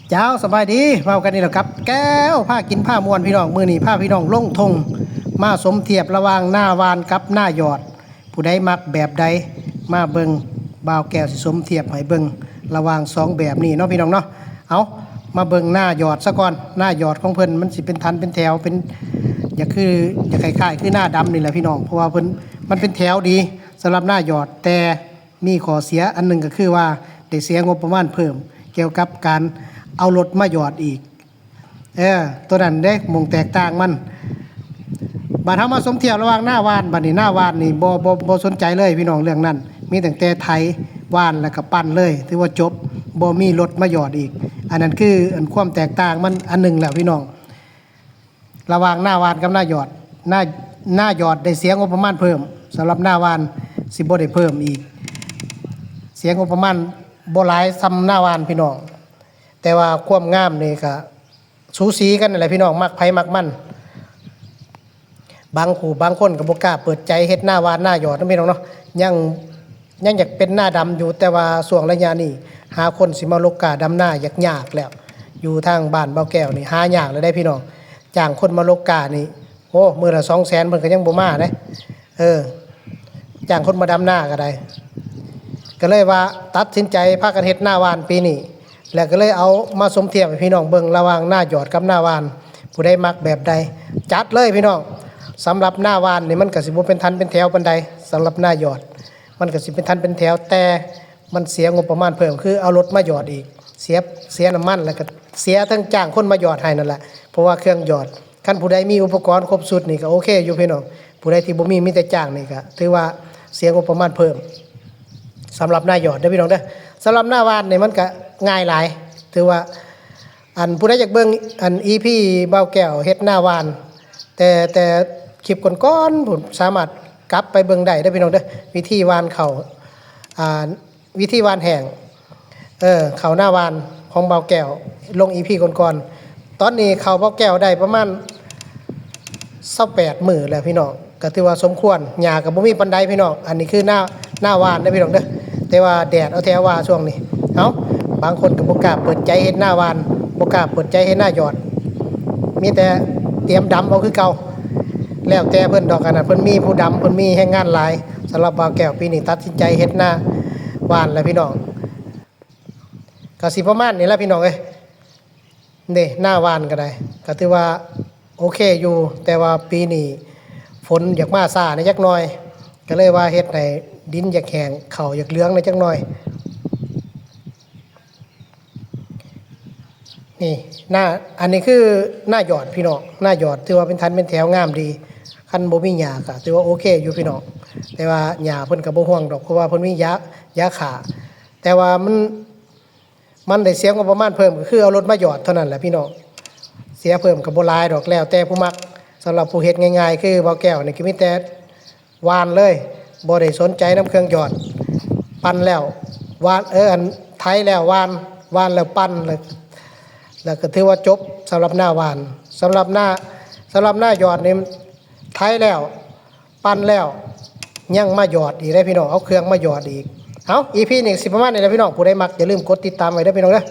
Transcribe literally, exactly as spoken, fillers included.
เจ้าสบายดี เว้ากันนี่แหละครับ แก้วพากินพาม่วนพี่น้อง มื้อนี้พาพี่น้องลงทง มาสมเทียบระหว่างหน้าหว่านกับหน้าหยอด ผู้ใดมักแบบใด มาเบิ่ง บ่าวแก้วสิสมเทียบให้เบิ่ง ระหว่างสองแบบนี้เนาะพี่น้องเนาะ เอามาเบิ่งหน้าหยอดซะก่อน หน้าหยอดของเพิ่นมันสิเป็นทันเป็นแถว เป็น อยากคือ อยากคล้ายๆคือหน้าดำนี่แหละพี่น้อง เพราะว่าเพิ่น มันเป็นแถวดีสำหรับหน้าหยอด แต่ มีข้อเสียอันหนึ่งก็คือว่าได้เสียงบประมาณเพิ่ม เกี่ยวกับการเอารถมาหยอดอีก เออ ตัวนั้นเด้ หม่องแตกต่างมัน บาดเฮามาสมเทียบระหว่างหน้าหว่าน บัดนี้หน้าหว่านนี่บ่ บ่ บ่สนใจเลยพี่น้องเรื่องนั้น มีตั้งแต่ไถ หว่าน แล้วก็ปั่นเลย ถือว่าจบ บ่มีรถมาหยอดอีก อันนั้นคืออันความแตกต่างมันอันหนึ่งแหละพี่น้อง ระหว่างหน้าหว่านกับหน้าหยอด หน้า หน้าหยอดได้เสียงบประมาณเพิ่ม สำหรับหน้าหว่านสิบ่ได้เพิ่มอีก เสียงบประมาณบ่หลายส่ำหน้าหว่านพี่น้อง แต่ว่าความงามนี่ก็สูสีกันนั่นแหละพี่น้อง มักไผมักมัน บางผู้บางคนก็บ่กล้าเปิดใจเฮ็ดหน้าหว่านหน้าหยอดนะพี่น้องเนาะ ยัง ยังอยากเป็นหน้าดำอยู่ แต่ว่าช่วงระยะนี้หาคนสิมาลกกล้าดำหน้ายากๆแล้ว อยู่ทางบ้านบ่าวแก้วนี่หายากเลยได้พี่น้อง จ้างคนมาลกกล้านี่ โอ้ มื้อละสองแสนเพิ่นก็ยังบ่มาเด้ เออ จ้างคนมาดำหน้าก็ได้ ก็เลยว่าตัดสินใจพากันเฮ็ดหน้าหว่านปีนี้ แล้วก็เลยเอามาสมเทียบให้พี่น้องเบิ่งระหว่างหน้าหยอดกับหน้าหว่าน ผู้ใดมักแบบใด จัดเลยพี่น้อง สำหรับหน้าหว่านนี่มันก็สิบ่เป็นทันเป็นแถวปานใด สำหรับหน้าหยอด มันก็สิเป็นทันเป็นแถว แต่มันเสียงบประมาณเพิ่ม คือเอารถมาหยอดอีก เสีย เสียน้ำมัน แล้วก็เสียทั้งจ้างคนมาหยอดให้นั่นแหละ เพราะว่าเครื่องหยอด คันผู้ใดมีอุปกรณ์ครบชุดนี่ก็โอเคอยู่พี่น้อง ผู้ใดที่บ่มี มีแต่จ้างนี่ก็ถือว่าเสียงบประมาณเพิ่ม สำหรับหน้าหยอดเด้อพี่น้องเด้อ สำหรับหน้าหว่านนี่มันก็ง่ายหลาย ถือว่า อันผู้ใดอยากเบิ่งอัน อีพี บ่าวแก้วเฮ็ดหน้าหว่าน แต่ แต่คลิปก่อนๆ พุ้น สามารถกลับไปเบิ่งได้เด้อพี่น้องเด้อ วิธีหว่านข้าว อ่า วิธีหว่านแห้ง เออ ข้าวหน้าหว่านของบ่าวแก้ว ลง อีพี ก่อนๆ ตอนนี้ข้าวบ่าวแก้วได้ประมาณซาวแปดมื้อแล้วพี่น้อง ก็ถือว่าสมควร หญ้าก็บ่มีปานใดพี่น้อง อันนี้คือหน้า หน้าหว่านเด้อพี่น้องเด้อ แต่ว่าแดดเอาแท้ว่าช่วงนี้ เอ้า บางคนก็บ่กล้าเปิดใจเฮ็ดหน้าหว่าน บ่กล้าเปิดใจเฮ็ดหน้าหยอด มีแต่เตรียมดำเอาคือเก่า แล้วแต่เพิ่นดอก อันนั้นเพิ่นมีผู้ดำ เพิ่นมีแรงงานหลาย สำหรับบ่าวแก้วปีนี้ตัดสินใจเฮ็ดหน้าหว่านแล้วพี่น้อง ก็สิประมาณนี้แหละพี่น้องเอ้ย เด้ หน้าหว่านก็ได้ ก็ถือว่าโอเคอยู่ แต่ว่าปีนี้ฝนอยากมาช้าแหน่จักหน่อย ก็เลยว่าเฮ็ดให้ดินอยากแห้ง ข้าวอยากเหลืองแหน่จักหน่อย นี่ หน้า อันนี้คือหน้าหยอดพี่น้อง หน้าหยอดถือว่าเป็นทันเป็นแถวงามดี คันบ่มีหญ้าก็ถือว่าโอเคอยู่พี่น้อง แต่ว่าหญ้าเพิ่นก็บ่ห่วงดอก เพราะว่าเพิ่นมียา ยาฆ่า แต่ว่ามัน มันได้เสียงบประมาณเพิ่ม ก็คือเอารถมาหยอดเท่านั้นแหละพี่น้อง เสียเพิ่มก็บ่หลายดอก แล้วแต่ผู้มัก สำหรับผู้เฮ็ดง่ายๆ คือบ่าวแก้วนี่ก็มีแต่หว่านเลย บ่ได้สนใจนำเครื่องหยอด ปั่นแล้วหว่าน เออ อันไถแล้วหว่าน หว่านแล้วปั่น แล้ว แล้วก็ถือว่าจบสำหรับหน้าหว่าน สำหรับหน้า สำหรับหน้าหยอดนี่ไถแล้ว ปั่นแล้ว ยังมาหยอดอีกเด้อพี่น้อง เอาเครื่องมาหยอดอีก เอา อีพี นี้สิประมาณนี้แหละพี่น้อง ผู้ใดมักอย่าลืมกดติดตามไว้เด้อพี่น้องเด้อ